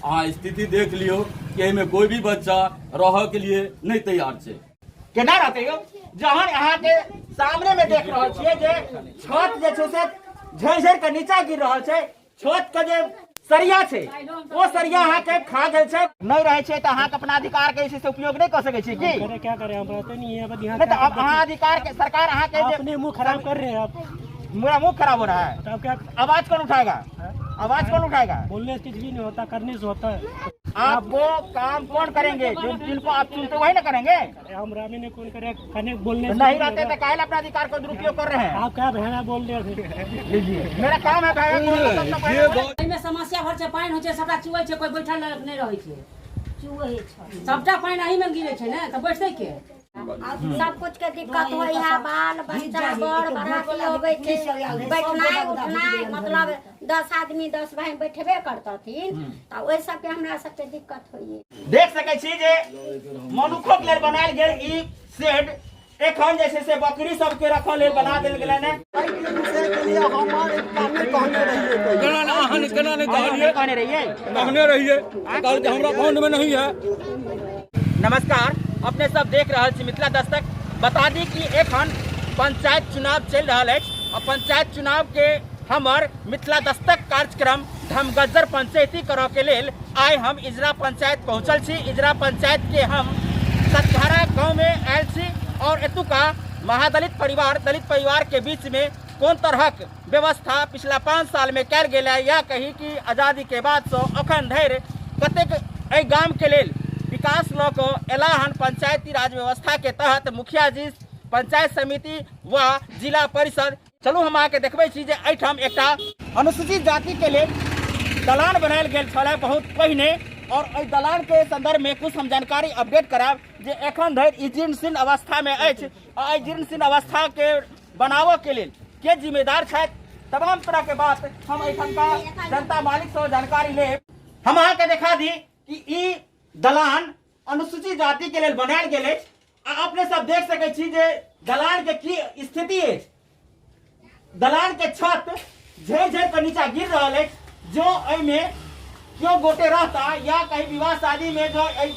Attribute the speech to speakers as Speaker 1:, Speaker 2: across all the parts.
Speaker 1: अहाँ स्थिति देख लियौ कि एहिमे कोई भी बच्चा रहऽ के लिए नहि तैयार छै।
Speaker 2: केना रहतै यौ, जहन अहाँके सामने में देख रहल छियै जे छत जे छै से झरि झरि के नीचा गिर रहल छै, छत के जे सरिया छै ओ सरिया अहाँके खा गेल छै। नहि रहै छै तऽ अहाँके अपना अधिकार के जे छै से उपयोग नहि कऽ सकै छी की?
Speaker 3: करे क्या करे, हम रहते नहीं है बस यहाँ।
Speaker 2: नहीं तो अब अहाँ अधिकार के सरकार अहाँके जे
Speaker 3: अपने मुंह खराब कर रहे हैं आप।
Speaker 2: मेरा मुंह खराब हो रहा है
Speaker 3: तो आप क्या
Speaker 2: आवाज कौन उठाएगा? आवाज कौन उठाएगा?
Speaker 3: बोलने से कुछ भी नहीं होता, करने से होता है।
Speaker 2: आपको काम कौन करेंगे? जिनको आप चुनते वही ना करेंगे।
Speaker 3: अरे हम रामी ने कौन करे, करने बोलने
Speaker 2: तो
Speaker 3: से
Speaker 2: नहीं
Speaker 3: कुछ
Speaker 2: रहते
Speaker 3: होगा।
Speaker 2: तो काहे अपना अधिकार को दुरुपयोग कर रहे हैं?
Speaker 3: आप क्या बहना बोल रहे थे?
Speaker 2: लीजिए, मेरा काम है भाई।
Speaker 4: एहिमे समस्या भर छै, पानि होइ छै, सबटा चुअै छै, कोइ बैठल नहि रहै छै,
Speaker 5: चुअै छै
Speaker 4: सबटा पानि एहिमे गिरै छै ने, तऽ बैठतै के?
Speaker 5: सब कुछ के दिक्कत होइ है, बाल बच्चा बड़ बराती अबै छै, बैठनाइ उठनाइ मतलब 10 आदमी 10 भाई बैठबे करतथिन तऽ ओहि सबके हमरा सबके दिक्कत होइए।
Speaker 2: देख सकै छी जे मनुखक लेल बनायल गेल ई शेड एखन जे छै से बकरी सबके रखऽ लेल बना देल गेलै ने।
Speaker 6: एहिके विषयके लिए हमर एकटा नहि कहने रहियै कहियो।
Speaker 1: केना नहि अहाँ केना नहि कहलियै?
Speaker 2: कहने रहियै,
Speaker 1: कहने रहियै, कहलकै हमरा फंड में नहीं है।
Speaker 2: नमस्कार, अपने सब देख रहल छी मिथिला दस्तक। बता दी कि एखन पंचायत चुनाव चलि रहल अछि आ पंचायत चुनाव के हमर मिथिला दस्तक कार्यक्रम धमगज्जर पंचायती करऽ के लेल आइ हम इजरा पंचायत पहुँचल छी। इजरा पंचायत के हम सतधारा गाँव में आयल छी और एतुका महादलित परिवार दलित परिवार के बीच में कोन तरहक व्यवस्था पिछला 5 साल में कयल गेल है, या कही कि आज़ादी के बाद से अखन धरि कतेक एहि गाम के लेल विकास लऽ कऽ एला हन। पंचायती राज व्यवस्था के तहत मुखिया जी, पंचायत समिति व जिला परिषद। चलू हम अहाँके देखबै छी जे एहिठाम एकटा अनुसूचित जाति के लेल दलान बनायल गेल छलै बहुत पहिने, और एहि दलान के संदर्भ में कुछ हम जानकारी अपडेट करायब जे एखन धरि ई जीर्ण शीर्ण अवस्था में अछि आ एहि जीर्ण शीर्ण अवस्था के बनाबऽ के लेल के जिम्मेदार छथि, तमाम तरह के बात हम एहिठामका जनता मालिक से जानकारी लेब। हम अहाँके देखा दी कि ई दलान अनुसूचित जाति के लेल बनायल गेल अछि आ अपने सब देख सकै छी जे दलान के की स्थिति अछि। दलान के छत झरि झरि के नीचा गिर रहल अछि। जो एहिमे केओ गोटे रहता या कहीं विवाह शादी में जो एहि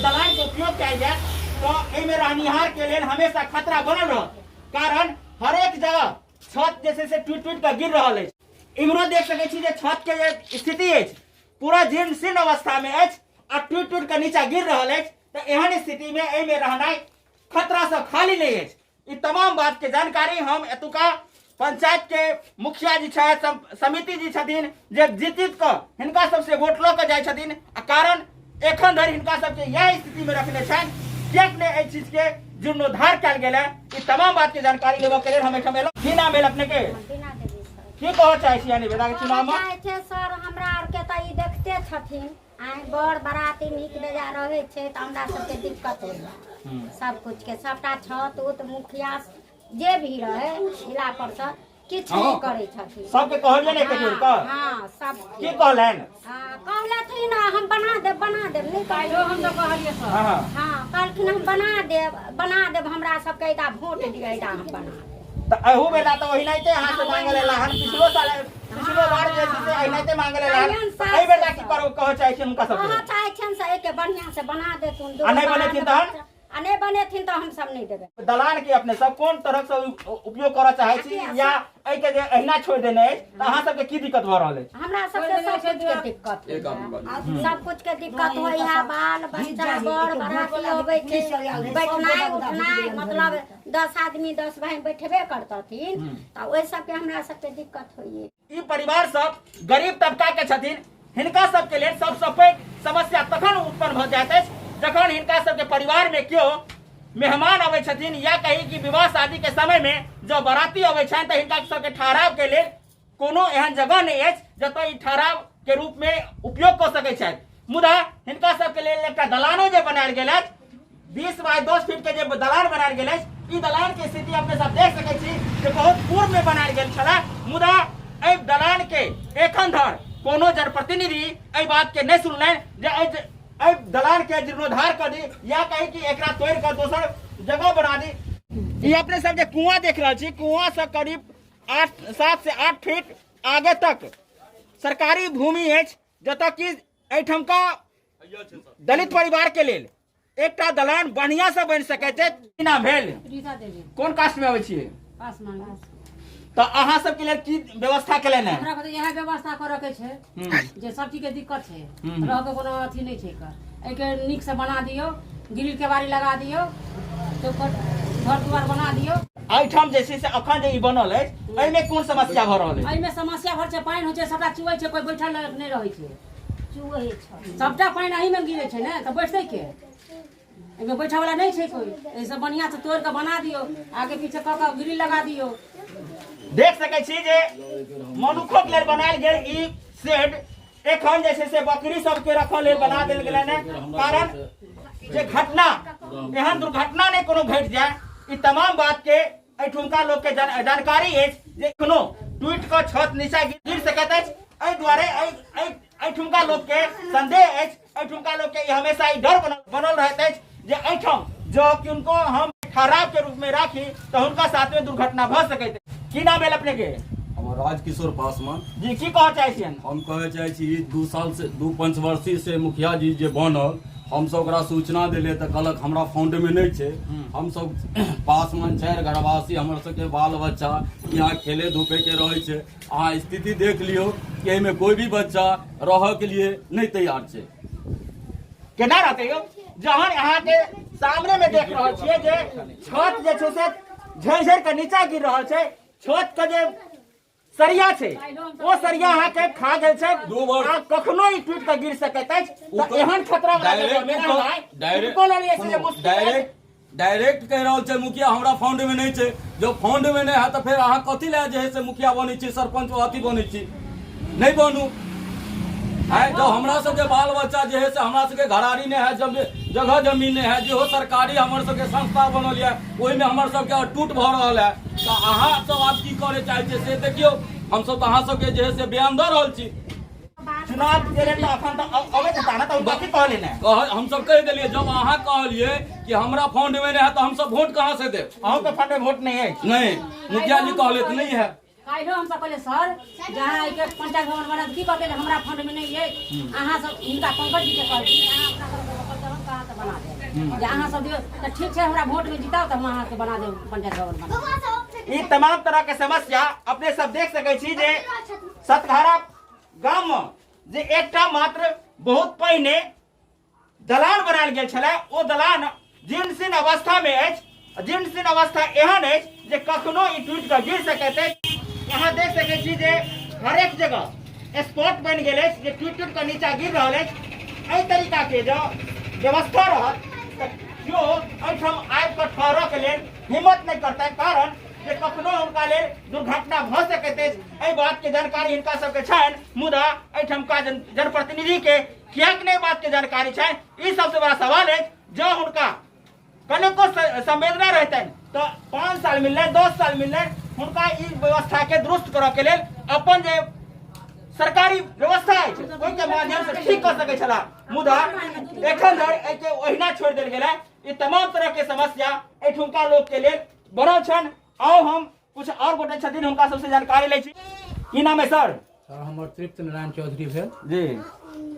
Speaker 2: दलान के उपयोग कयल जाय तो एहिमे रहनिहार के लेल हमेशा खतरा बनल रहत, कारण हरेक जगह छत जे छै से टूटि टूटि कऽ गिर रहल अछि। इम्हरो देख सकै छी जे छत के जे स्थिति अछि पूरा जीर्ण शीर्ण अवस्था में अछि आ टूटि टूटि कऽ नीचा गिर रहल अछि, तऽ एहन स्थिति में एहिमे रहनाइ खतरा से खाली नहि अछि। ई तमाम बात के जानकारी हम एतुका पंचायत के मुखिया जी छथि, समिति जी छथिन जे जीत जीत कऽ हिनका सबसे वोट लऽ कऽ जाइ छथिन आ कारण एखन धरि हिनका सबके इएह स्थिति में रखने छनि, किएक नहि एहि चीज के जीर्णोद्धार कयल गेल है। ई तमाम बात के जानकारी लेबऽ के लेल हम एहिठाम एलहुँ। की नाम भेल अपने के?
Speaker 5: बीना देवी सर।
Speaker 2: की कहऽ चाहै छी निवेदा के चुनाव में?
Speaker 5: चाहै छै सर, हमरा आरके तऽ ई देखते छथिन, आइ बड़ बराती नीक बेजा रहै छै तऽ हमरा सबके दिक्कत होइए सब कुछ के, सबटा छत उत मुखिया जे भी रहे जिला परिषद किछु नहि करै छथिन।
Speaker 2: सबके कहलियै ने कहियो कऽ?
Speaker 5: हाँ, सब
Speaker 2: की कहलनि?
Speaker 5: हाँ, कहलथिन हम बना देब, बना देब, नहि
Speaker 4: काल्हिओ हम तऽ कहलियै सर।
Speaker 2: हाँ, हाँ।
Speaker 5: हाँ, कहलखिन हम बना देब, बना देब, हमरा सबके एदा वोट दिअ, एदा हम बना देब।
Speaker 2: तऽ एहू बेला तऽ ओहिनाइते अहाँ से मांगल एला हन, पिछलो साल पिछलो बार जे छै से एनाहिते मांगल एला हन, तऽ एहि बेला की करू कहऽ चाहै छियनि हुनका सबके?
Speaker 5: कहऽ चाहै छियनि से एहिके बढ़िआँ से बना देथुन।
Speaker 2: आ नहि बनेथिन तहन?
Speaker 5: आ नहि बनेथिन तऽ हमसब नहि देबै।
Speaker 2: दलान के अपने सब कोन तरह से उपयोग करऽ चाहै छी या एहि के जे एहिना छोड़ि देने अछि तऽ अहाँ सबके की दिक्कत भऽ रहल अछि?
Speaker 5: हमरा सबके सब कुछ के दिक्कत होइए, सब कुछ के दिक्कत होइए, बाल बच्चा बड़ बराती अबै छै, बैठनाइ उठनाइ मतलब 10 आदमी 10 भाई बैठबे करतथिन तऽ ओहि सबके हमरा सबके दिक्कत होइए।
Speaker 2: ई परिवार सब गरीब तबका के छथिन, हिनका सबके लेल सबसँ पैघ समस्या तखन उत्पन्न भऽ जाइत अछि जखन हिनका सबके परिवार में केओ मेहमान अबै छथिन या कही कि विवाह शादी के समय में जँ बराती अबै छनि तऽ हिनका सबके ठहराव के लेल कोनो एहन जगह नहि अछि जतऽ ई ठहराव के रूप में उपयोग कऽ सकै छथि। मुदा हिनका सबके लेल एकटा दलानो जे बनायल गेल अछि, 20 बाय 10 फीट के जे दलान बनायल गेल अछि, ई दलान के स्थिति अपने सब देख सकै छी जे बहुत पूर्व में बनायल गेल छलै, मुदा एहि दलान के एखन धरि कोनो जनप्रतिनिधि एहि बात के नहि सुनलनि जे एहि दलान के जीर्णोद्धार कऽ दी या कही कि एकरा तोड़ि कऽ दोसर जगह बना दी। ई अपने सब जे कुआं देख रहल छी, कुआं से करीब 7 से 8 फीट आगे तक सरकारी भूमि अछि, जतऽ कि एहिठामका दलित परिवार के लेल एकटा दलान बढ़िया से बनि सकै छै। की नाम भेल?
Speaker 4: रीता देवी।
Speaker 2: कोन कास्ट में अबै छियै?
Speaker 4: पासवान।
Speaker 2: तऽ अहाँ सबके लेल की व्यवस्था केलनि हेँ?
Speaker 4: हमरा के तऽ इएह व्यवस्था करऽ के छै जे सब चीज के दिक्कत छै, रहऽ के कोनो अथी नहि छै। एकर एहिके नीक से बना दियौ, ग्रिल के बारी लगा दियौ, चौखट घर दुआर बना दियौ।
Speaker 2: एहिठाम जे छै से अखन जे ई बनल अछि, एहिमे कोन समस्या भऽ रहल अछि?
Speaker 4: एहिमे समस्या भर छै, पानि होइ छै, सबटा चुअै छै, कोइ बैठल नहि रहै छै।
Speaker 5: चुअै छै।
Speaker 4: सबटा पानि एहिमे गिरै छै ने, तऽ बैठतै के? एहिमे बैठऽ वाला नहि छै कोइ। एहिसँ बढ़िआँ से तोड़ि कऽ बना दियौ, आगे पीछे कऽ कऽ ग्रिल लगा दियौ।
Speaker 2: देख सकै छी जे मनुखक लेल बनायल गेल ई शेड एखन जे छै से बकरी सबके रखऽ लेल बना देल गेलनि हेँ, कारण जे घटना एहन दुर्घटना नहि कोनो घटि जाय। ई तमाम बात के एहिठुमका लोक के जानकारी अछि जे कोनो टूटि कऽ छत नीचा गिर सकैत अछि। एहि दुआरे एहिठुमका लोक के संदेह अछि, एहिठुमका लोक के ई हमेशा ई डर बनल रहैत अछि जे एहिठाम जँ किनको हम ठहराव के रूप में राखी तऽ हुनका साथ में दुर्घटना भऽ सकैत अछि। की नाम भेल अपने के?
Speaker 1: हमर राजकिशोर पासवान।
Speaker 2: जी, की कहऽ चाहै छियनि?
Speaker 1: हम कहै चाहै छी 2 साल से 2 पंचवर्षीय से मुखिया जी जे बनल, हमसब ओकरा सूचना देलियै तऽ कहलक हमरा फंड में नहि छै। हमसब पासवान 4 घरवासी, हमर सबके बाल बच्चा यहाँ खेले धूपे के रहै छै। अहाँ स्थिति देख लियौ कि एहिमे कोई भी बच्चा रहऽ के लिए नहि तैयार छै।
Speaker 2: केना रहतै यौ, जहन अहाँके सामने में देख रहल छियै जे छत जे छै से झरि झरि के नीचा गिर रहल छै, छत के जे सरिया छै ओ सरिया अहाँके खा गेल छै,
Speaker 1: दू वर्ष।
Speaker 2: आ कखनो ई टूटि के गिर सकैत अछि, तऽ एहन खतरा वला जगह मे रहनाइ किनको लेल जे छै से मुश्किल अछि।
Speaker 1: डायरेक्ट कहि रहल छै मुखिया हमरा फंड में नहीं छै। जब फंड में नहीं है तो फिर अहाँ कथी लए जे है से मुखिया बनै छी, सरपंच अथी बनै छी? नहीं बनू। आइ जब हमरा सबके बाल बच्चा जे है से हमरा सबके घरारी नहीं है, जब जगह जमीन नहीं है, जेहो सरकारी हमर सबके संस्था बनल यऽ ओहिमे हमर सबके अटूट भऽ रहल है, तऽ अहाँ सब आब की करे चाहै छियै से देखियौ। हमसब तऽ अहाँ सबके जे है से बयान दऽ रहल छी।
Speaker 2: चुनाव के लेल तऽ अखन तऽ अबैत हेता ने, तऽ ओ कथी कहले ने?
Speaker 1: हमसब कहि देलियै, जब अहाँ कहलियै कि हमरा फंड में नहीं है तऽ हमसब वोट कहाँ से देब?
Speaker 2: अहूँके फंड में वोट नहीं अछि?
Speaker 1: नहीं, मुखिया जी कहले तऽ नहीं है।
Speaker 4: काल्हिओ हमसब कहलियै सर जहाँ एहिके पंचायत भवन बनत की कहतै हमरा फंड में नहीं अछि। अहाँ सब हिनका पंकज जी के कहलखिन अहाँ अपना तरफ से हम कहाँ से बना देब, जे अहाँ सब दियौ तऽ ठीक छै, हमरा वोट में जिताउ तऽ हम अहाँके बना देब पंचायत भवन बना।
Speaker 2: ई तमाम तरह के समस्या अपने सब देख सकै छी जे सतघारा गाम में जे एकटा मात्र बहुत पहिने दलान बनायल गेल छलै, ओ दलान जीर्ण शीर्ण अवस्था में अछि। जीर्ण शीर्ण अवस्था एहन अछि जे कखनो ई टूटि कऽ गिर सकैत अछि। अहाँ देख सकै छी जे हरेक जगह स्पॉट बनि गेल अछि जे टूटि टूटि कऽ नीचा गिर रहल अछि। एहि तरीका के जँ व्यवस्था रहत तऽ केओ एहिठाम आबि कऽ ठहरऽ के लेल हिम्मत नहि करतै, कारण जे कखनो हुनका लेल दुर्घटना भऽ सकैत अछि। एहि बात के जानकारी हिनका सबके छनि, मुदा एहिठामका जनप्रतिनिधि के किएक नहि बात के जानकारी छनि, ई सबसे बड़ा सवाल अछि। जँ हुनका कनिको संवेदना रहतनि तऽ 5 साल मिललनि, 10 साल मिललनि, हुनका ई व्यवस्था के दुरुस्त करऽ के लेल अपन जे सरकारी व्यवस्था अछि ओहिके माध्यम से ठीक कऽ सकै छलाह, मुदा एखन धरि एहिके ओहिना छोड़ि देल गेल है। ई तमाम तरह के समस्या एहिठुमका लोक के लेल बनल छनि। आउ हम कुछ और गोटे छथिन, हुनका सबसे जानकारी लै छी। की नाम है सर?
Speaker 7: सर हमर तृप्त नारायण चौधरी भेल।
Speaker 2: जी,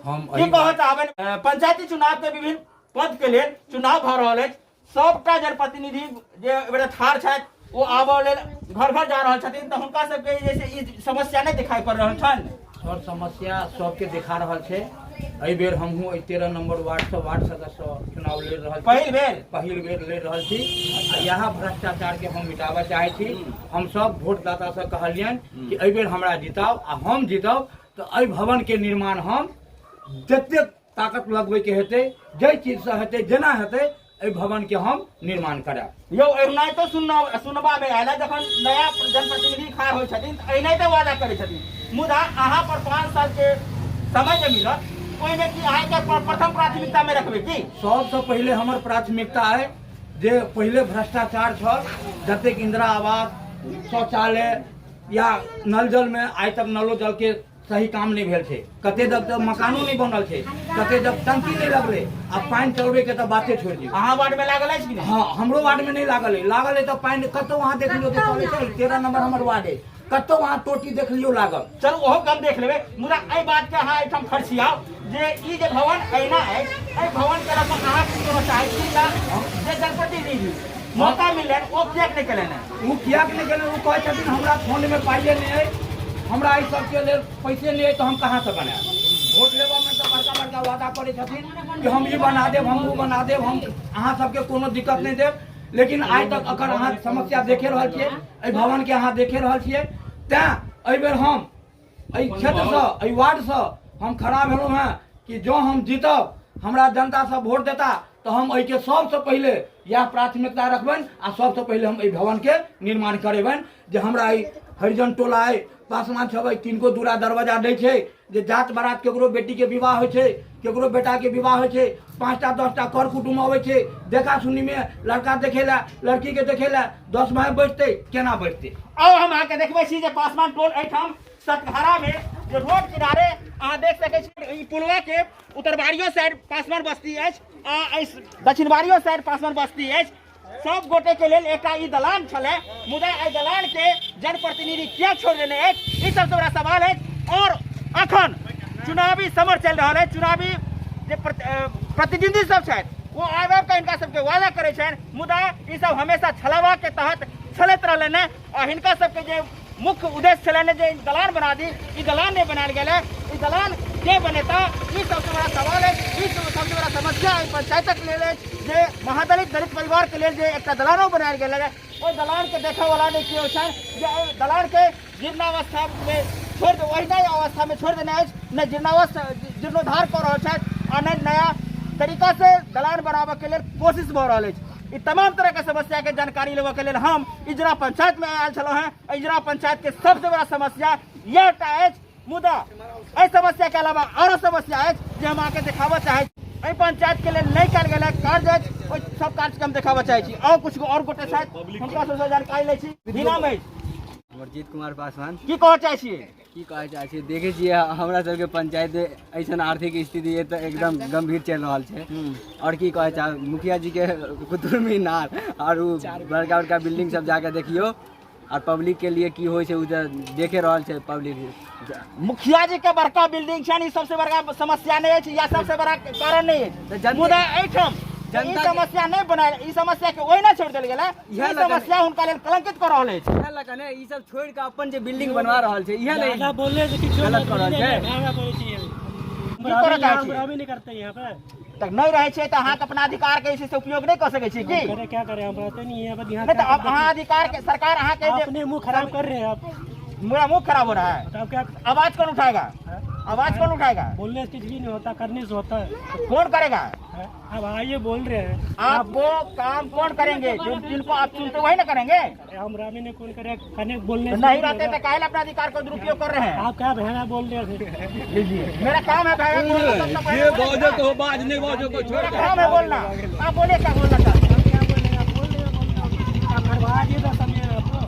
Speaker 7: हम
Speaker 2: की कहऽ चाहबनि? पंचायती चुनाव के विभिन्न पद के लेल चुनाव भऽ रहल अछि, सबटा जनप्रतिनिधि जे एहिबेर ठाढ़ छथि ओ आबऽ लेल घर घर जा रहल छथिन, तऽ हुनका सबके जे छै ई समस्या नहि दिखाई पड़ि रहल छनि?
Speaker 7: सर समस्या सबके देखा रहल छै। एहि बेर हमहूँ एहि 13 नंबर वार्डसँ वार्ड सदस्य चुनाव लड़ि रहल छी।
Speaker 2: पहिल बेर?
Speaker 7: पहिल बेर लड़ि रहल छी आ इएह भ्रष्टाचारके हम मिटाबऽ चाहै छी। हमसब भोटदातासँ कहलियनि कि एहि बेर हमरा जिताउ आ हम जीतब तऽ एहि भवनके निर्माण हम जतेक ताकत लगबैके हेतै, जाहि चीजसँ हेतै, जेना हेतै, एहि भवनके हम निर्माण करायब।
Speaker 2: यौ एनाहितो सुनबा मे आयल है, जखन नया जनप्रतिनिधि ठाढ़ होइ छथिन तऽ एनाहिते वादा करै छथिन, मुदा अहाँ पर 5 साल के समय जे मिलत ओहिमे की अहाँके प्रथम प्राथमिकता मे रखबै की?
Speaker 7: सबसँ पहिले हमर प्राथमिकता अइ जे पहिले भ्रष्टाचार छल, जतेक इंदिरा आवास, शौचालय या नल जलमे आइ तक नलो जलके सही काम नहि भेल छै, कते जग तऽ मकानो नहि बनल छै, कते जग टंकी नहि लगलै, आ पानि चलबैके तऽ बाते छोड़ि दियौ।
Speaker 2: अहाँ वार्ड में लागल अछि कि नहि?
Speaker 7: हँ, हमरो वार्ड में नहि लागल अइ। लागल अइ तऽ पानि कतौ अहाँ देख लियौ तऽ चलै छै। 13 नंबर हमर वार्ड अइ, कतौ अहाँ टोटी देख लियौ लागल।
Speaker 2: चलू ओहो कम देख लेबै, मुदा एहि बात के अहाँ एहिठाम खर्चियाउ जे ई जे भवन एहिना अछि, एहि भवन के लऽ कऽ अहाँ की करऽ चाहै छी? या जे जनप्रतिनिधि मौका मिललनि ओ किएक नहि केलनि?
Speaker 7: ओ किएक नहि केलनि? ओ कहै छथिन हमरा फंडमे पाइए नहि अइ, हमरा एहि सबके लेल पैसे नहि अइ, तऽ हम कहाँसँ बनायब? वोट लेबऽमे तऽ बड़का बड़का वादा करै छथिन कि हम ई बना देब, हम ओ बना देब, हम अहाँ सबके कोनो दिक्कत नहि देब, लेकिन आइ तक एकर अहाँ समस्या देखे रहल छियै, एहि भवनके अहाँ देखे रहल छियै। तैँ एहिबेर हम एहि क्षेत्रसँ, एहि वार्डसँ हम खड़ा भेलहुँ हेँ कि जँ हम जीतब, हमरा जनता सब वोट देता, तऽ हम एहिके सबसँ पहिले इएह प्राथमिकता रखबनि आ सबसँ पहिले हम एहि भवनके निर्माण करेबनि। जे हमरा एहि हरिजन टोला अइ, पासवान सब अइ, किनको दूरा दरवाजा नहि छै, जे जात बारात केकरो बेटीके विवाह होइ छै, केकरो बेटाके विवाह होइ छै, 5टा 10टा कर कुटुम्ब अबै छै देखा सुनीमे, लड़का देखै लए, लड़कीके देखै लए, 10 भाय बैठतै, केना बैठतै?
Speaker 2: आउ हम अहाँके देखबै छी जे पासवान टोल एहिठाम सतघारामे जे रोड किनारे अहाँ देख सकै छी, ई पुलवा के उतरबारियो साइड पासवान बस्ती अछि आ एहि दक्षिणबारियो साइड पासवान बस्ती अछि। सब गोटे के लेल एकटा ई दलान छलै, मुदा एहि दलान के जनप्रतिनिधि किया छोड़ि देने अछि, ई सबसँ बड़ा सवाल अछि। और अखन चुनावी समर चलि रहल अछि, चुनावी जे प्रतिनिधि सब छथि ओ आबि आबि कऽ हिनका सबके वादा करै छनि, मुदा ई सब हमेशा छलावा के तहत छलैत रहलनि हेँ। आ हिनका सबके जे मुख्य उद्देश्य छलनि जे दलान बना दी, ई दलान नहि बनायल गेल है। ई दलान के बनेता, ई सबसे बड़ा सवाल अछि, ई सबसे बड़ा समस्या एहि पंचायतक लेल अछि जे महादलित दलित परिवार के लेल जे एकटा दलानो बनायल गेल है, ओहि दलान के देखय वाला नहि केओ छनि, जे एहि दलान के जीर्णावस्था में छोड़ि ओहिना अवस्था में छोड़ि देने अछि, नहि जीर्णावस्था जीर्णोद्धार कऽ रहल छथि आ नहि नया तरीका से दलान बनाबऽ के लेल कोशिश भऽ रहल अछि। ई तमाम तरह के समस्या के जानकारी लेबऽ के लेल हम इजरा पंचायत में आयल छलहुँ हेँ। इजरा पंचायत के सबसे बड़ा समस्या यह एकटा अछि, मुदा एहि समस्या के अलावा आरो समस्या अछि जे हम अहाँके देखाबऽ चाहै छी। एहि पंचायत के लेल नहि कयल गेल कार्य अछि, ओहि सब कार्य के हम देखाबऽ चाहै छी। आओर किछु आओर गोटे छथि, हुनका सबसँ जानकारी लै छी। की नाम अछि?
Speaker 8: अमरजीत कुमार पासवान।
Speaker 2: की कहऽ चाहै छियै?
Speaker 8: की कहै चाहै छियै, देखै छियै हमरा सबके पंचायत ऐसन आर्थिक स्थिति तऽ एकदम गंभीर चलि रहल छै। आओर की कहै चाह, मुखिया जी के कुतुब मीनार आओर उ बड़का बड़का बिल्डिंग सब जाके देखियौ, और पब्लिक के लिए की होइ छै उ तऽ देखे रहल छै पब्लिक।
Speaker 2: मुखिया जी के बड़का बिल्डिंग छनि, ई सबसे बड़का समस्या नहि अछि या सबसे बड़ा कारण नहि अछि, मुदा एहिठाम ई समस्या नहि बनायल, ई समस्या के ओहिना छोड़ि देल गेल है, ई समस्या हुनका लेल कलंकित कऽ रहल अछि।
Speaker 8: इएह लऽ कऽ ने ई सब छोड़ि कऽ अपन जे बिल्डिंग बनवा रहल छै, इएह
Speaker 3: ज्यादा बोलने से किछु
Speaker 8: गलत कऽ रहल छै।
Speaker 2: की करऽ चाहै छी?
Speaker 3: बराबरी नहीं करते यहाँ पे।
Speaker 2: तऽ नहि रहै छै तऽ अहाँके अपना अधिकार के जे छै से उपयोग नहि कऽ सकै छी की?
Speaker 3: करे क्या करे, हम रहते नहीं यहाँ पर।
Speaker 2: नहीं तो अब अहाँ अधिकार के सरकार अहाँ के
Speaker 3: अपने मुंह खराब कर रहे हैं आप।
Speaker 2: मेरा मुंह खराब हो रहा है
Speaker 3: तो क्या?
Speaker 2: आवाज कौन उठाएगा? आवाज कौन उठाएगा?
Speaker 3: बोलने से कुछ भी नहीं होता, करने से होता है।
Speaker 2: कौन करेगा?
Speaker 3: अब आइए बोल रहे हैं
Speaker 2: आपको काम कौन करेंगे? जो जिनको आप चुनते वही ना करेंगे।
Speaker 3: हम रामी ने कौन करे करने बोलने
Speaker 2: तो नहीं रहते तो काहे अपना अधिकार का दुरुपयोग कर रहे हैं?
Speaker 3: आप क्या बहना बोल रहे थे?
Speaker 2: मेरा काम है बहना बोलना,
Speaker 1: ये बाजो तो बाज नहीं बाजो को छोड़,
Speaker 2: मेरा काम है बोलना। आप बोलिए क्या बोलना चाहते हैं?
Speaker 3: करवा दिए तो समय आपको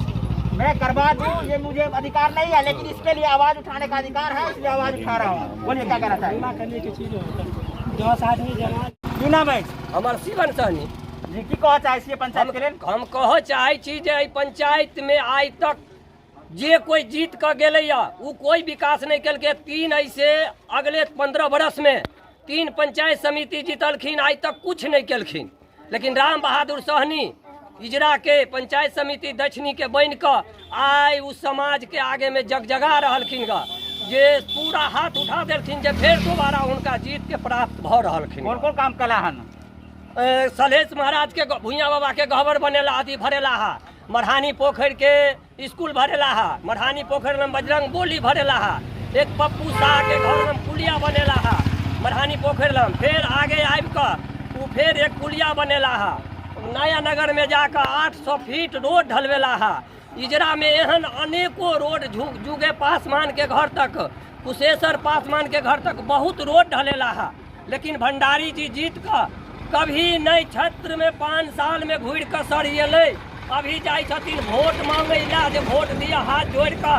Speaker 2: मैं करवा दूं ये मुझे अधिकार नहीं है, लेकिन इसके लिए आवाज उठाने का अधिकार है, इसलिए आवाज उठा रहा हूँ। बोलिए क्या कहना चाहेंगे?
Speaker 3: करने की चीज होता है 10 आदमी जमा।
Speaker 2: की नाम अछि?
Speaker 9: हमर शिवन सहनी
Speaker 2: जी। की कहऽ चाहै छियै पंचायत के लेल?
Speaker 9: हम कहऽ चाहै छी जे एहि पंचायत में आइ तक जे कोई जीत कऽ गेलैया ओ कोई विकास नहि केलकै। 3 ऐसे अगले 15 बरस में 3 पंचायत समिति जीतलखिन, आइ तक कुछ नहि केलखिन। लेकिन राम बहादुर सहनी इजरा के पंचायत समिति दक्षिणी के बनि कऽ आइ ओ समाज के आगे में जगजगा रहलखिन ग, जे पूरा हाथ उठा देलखिन जे फेर दोबारा हुनका जीत के प्राप्त भऽ रहलखिन।
Speaker 2: कोन कोन काम कला हन?
Speaker 9: सलहेश महाराज के भुइयाँ बाबा के गहबर बनेला, आदि भरेला हा, मढ़ानी पोखरि के स्कूल भरेला हा, मढ़ानी पोखरि में बजरंग बोली भरेला हा, एक पप्पू शाह के घर में पुलिया बनेला हा मढ़ानी पोखरि लग, फेर आगे आबि कऽ ओ फेर एक पुलिया बनेला हा, नया नगर में जाकऽ 800 फीट रोड ढलवेला हा। इजरा में एहन अनेको रोड जुगे पासवान के घर तक, कुशेश्वर पासवान के घर तक बहुत रोड ढलेला हा। लेकिन भंडारी जी जीत कऽ कभी नहि क्षेत्र में 5 साल में घुरि कऽ सरियेलै। अभी जाइ छथिन वोट मांगै लए जे वोट दिअ हाथ जोड़ि कऽ,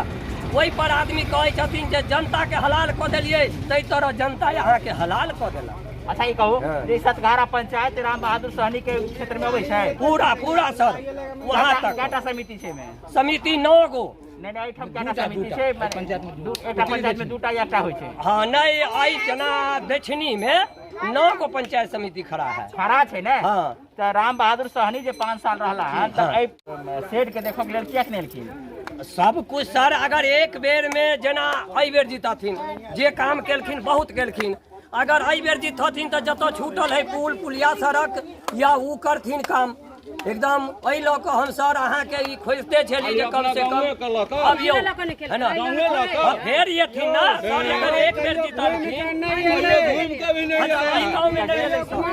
Speaker 9: ओहि पर आदमी कहै छथिन जे जनता के हलाल कऽ देलियै, ताहि तरह जनता अहाँके हलाल कऽ देलक।
Speaker 2: अच्छा ई कहू जे सतघारा पंचायत राम बहादुर सहनी के क्षेत्र में अबै छै?
Speaker 9: पूरा पूरा सर, वहाँ तक।
Speaker 2: कएटा समिति छै? में
Speaker 9: समिति 9 गो।
Speaker 2: नहि नहि, एहिठाम कएटा समिति छै? एकटा पंचायत मे दूटा या एकटा होइ छै?
Speaker 9: हाँ, नहीं, आई जना दक्षिणी में 9 गो पंचायत समिति खड़ा है।
Speaker 2: खड़ा छै ने?
Speaker 9: हाँ।
Speaker 2: तऽ राम बहादुर सहनी जे 5 साल रहला हन, तऽ एहि शेड के देखऽ के लेल किएक नहि एलखिन?
Speaker 9: सब कुछ सर, अगर एक बेर में जना एहि बेर जीतथिन, जे काम केलखिन बहुत केलखिन, अगर एहि बेर जीतथिन तऽ जतऽ छूटल है पुल पुलिया सड़क या उ करथिन काम एकदम। एहि लऽ कऽ हम सर अहाँके ई खोजिते छली जे कम से कम अबियौ, है ना? फेर एथिन ना सर, अगर एक बेर जीतलखिन। एहि गाँव में नहि एलै सर।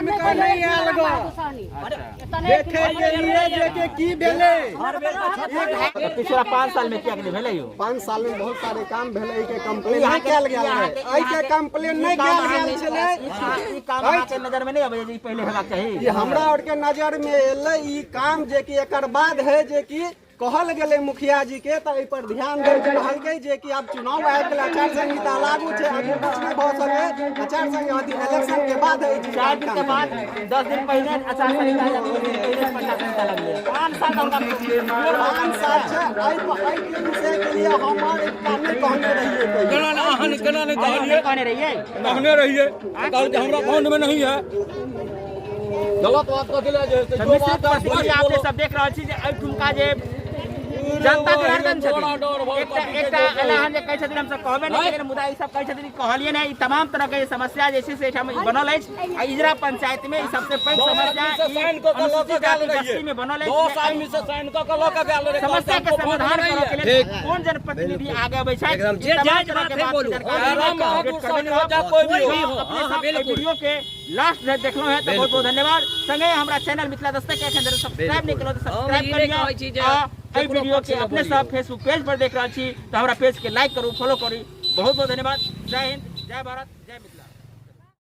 Speaker 6: देखे के लिए जे के की भेलै।
Speaker 9: हर बेर तऽ
Speaker 2: पिछला 5 साल में किएक नहि भेलै यौ?
Speaker 6: 5 साल में बहुत सारे काम भेलै, एहि के कंप्लेन नहि कयल गेल रहै, एहि के कंप्लेन नहि कयल गेल छलै।
Speaker 2: ई काम अहाँके नजर में नहि अबैया जे ई पहिले हेबाक चाही?
Speaker 6: ई हमरा आर के नजर में एलै ई काम, जे कि एकर बाद है जे कि कहल गेलै मुखिया जी के, तऽ एहि पर ध्यान दै कहलकै जे कि आब चुनाव आबि गेलै, आचार संहिता लागू छै, अभी कुछ नहि भऽ सकै, आचार संहिता अथी इलेक्शन के बाद एहि चीज
Speaker 2: 4 दिन के बाद, 10 दिन पहिने आचार संहिता लागू भेलै, पहिले आचार संहिता लागू भेलै। 5 साल तऽ हुनका
Speaker 6: 5 साल छै। एहि एहि विषय के लिए हमर एकटा नहि कहने रहियै कहियो।
Speaker 1: केना नहि, अहाँ केना नहि कहलियै?
Speaker 2: कहने रहियै,
Speaker 1: कहने रहियै, कहलकै हमरा फंड में नहीं है। गलत बात कथी लए जे से जो
Speaker 2: मिश्रित
Speaker 1: बात है,
Speaker 2: प्रतिक्रिया अपने सब देख रहल छी जे एहिठुमका जे जनता जनार्दन छथिन, एकटा एकटा एला हन जे कहै छथिन हमसब कहबे नहि केलियै, मुदा ई सब कहै छथिन कहलियै नहि। ई तमाम तरह के समस्या जे छै से एहिठाम ई बनल अछि आ इजरा पंचायत में ई सबसे पैघ समस्या
Speaker 1: से
Speaker 2: ई
Speaker 1: साइन कऽ कऽ लऽ
Speaker 2: अनुसूचित
Speaker 1: कऽ गेल
Speaker 2: जाति
Speaker 1: रहियै।
Speaker 2: बस्ती में बनल अछि।
Speaker 1: 10 आदमी से साइन कऽ कऽ लऽ कऽ गेल रहियै।
Speaker 2: समस्या के समाधान करऽ के लेल कोन जनप्रतिनिधि आगे अबै छथि,
Speaker 9: एकदम
Speaker 2: ई
Speaker 9: जे
Speaker 2: तमाम
Speaker 9: जायज
Speaker 2: तरह
Speaker 9: बात
Speaker 2: के
Speaker 9: है
Speaker 2: बात
Speaker 9: बोलू।
Speaker 2: के जानकारी
Speaker 1: राम बहादुर
Speaker 2: अपडेट करबैत
Speaker 1: सहनी
Speaker 2: रहब।
Speaker 1: हो, कोई भी हो।
Speaker 2: अपने
Speaker 9: हाँ,
Speaker 2: सब एहि
Speaker 9: बिल्कुल।
Speaker 2: वीडियो के लास्ट धरि देखलहुँ हैं तऽ बहुत बहुत धन्यवाद। संगे हमरा चैनल मिथिला दस्तक के एखन धरि सब्सक्राइब नहि केलहुँ तऽ सब्सक्राइब
Speaker 9: हम ई
Speaker 2: कर
Speaker 9: नहि
Speaker 2: लिअ
Speaker 9: कहै छी जे
Speaker 2: आ एहि
Speaker 9: ककरो
Speaker 2: वीडियो
Speaker 9: पक्ष
Speaker 2: के
Speaker 9: मे
Speaker 2: अपने
Speaker 9: बोलियौ।
Speaker 2: सब फेसबुक पेज पर देख रहल छी तऽ हमरा पेज के लाइक करू, फॉलो करू। बहुत बहुत धन्यवाद। जय हिंद, जय भारत, जय मिथिला।